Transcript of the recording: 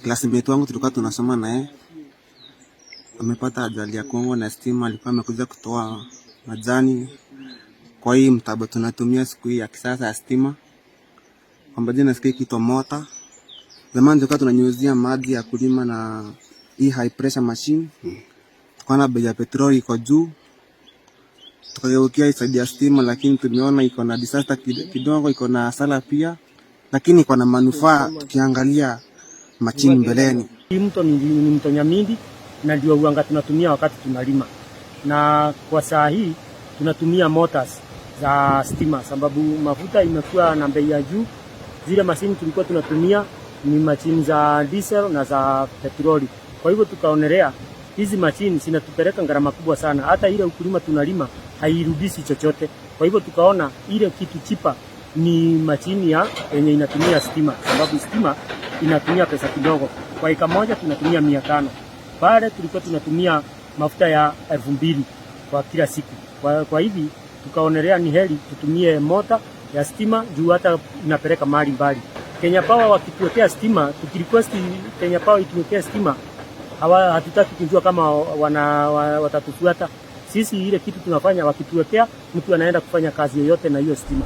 Classmate wangu tulikuwa tunasoma naye amepata ajali ya kugongwa na stima. Alikuwa amekuja kutoa majani kwa hii mtambo tunatumia siku hii ya kisasa ya stima, kwamba jina nasikia ikiitwa mota. Zamani tulikuwa tunanyunyuzia maji ya kulima na hii high pressure machine, tukaona bei ya petroli iko juu, tukageukia hii side ya stima, lakini tumeona iko na disaster kidogo, iko na hasara pia, lakini iko na manufaa tukiangalia machini mbeleni. Hii mto ni mto Nyamindi na ndio uanga tunatumia wakati tunalima, na kwa saa hii tunatumia motors za stima sababu mafuta imekuwa na bei ya juu. Zile mashini tulikuwa tunatumia ni mashini za diesel na za petroli, kwa hivyo tukaonelea hizi mashini zinatupeleka gharama kubwa sana, hata ile ukulima tunalima hairudishi chochote. Kwa hivyo tukaona ile kitu cheaper ni mashini ya yenye inatumia stima, sababu stima inatumia pesa kidogo. Kwa eka moja tunatumia 500. Pale tulikuwa tunatumia mafuta ya 2000 kwa kila siku. Kwa hivi tukaonelea ni heri tutumie mota ya stima juu hata inapeleka mahali mbali. Kenya Power wakituwekea stima, tukirequest Kenya Power ituwekee stima, hawa hatutaki kujua kama watatufuata. Sisi ile kitu tunafanya, wakituwekea, mtu anaenda kufanya kazi yoyote na hiyo stima.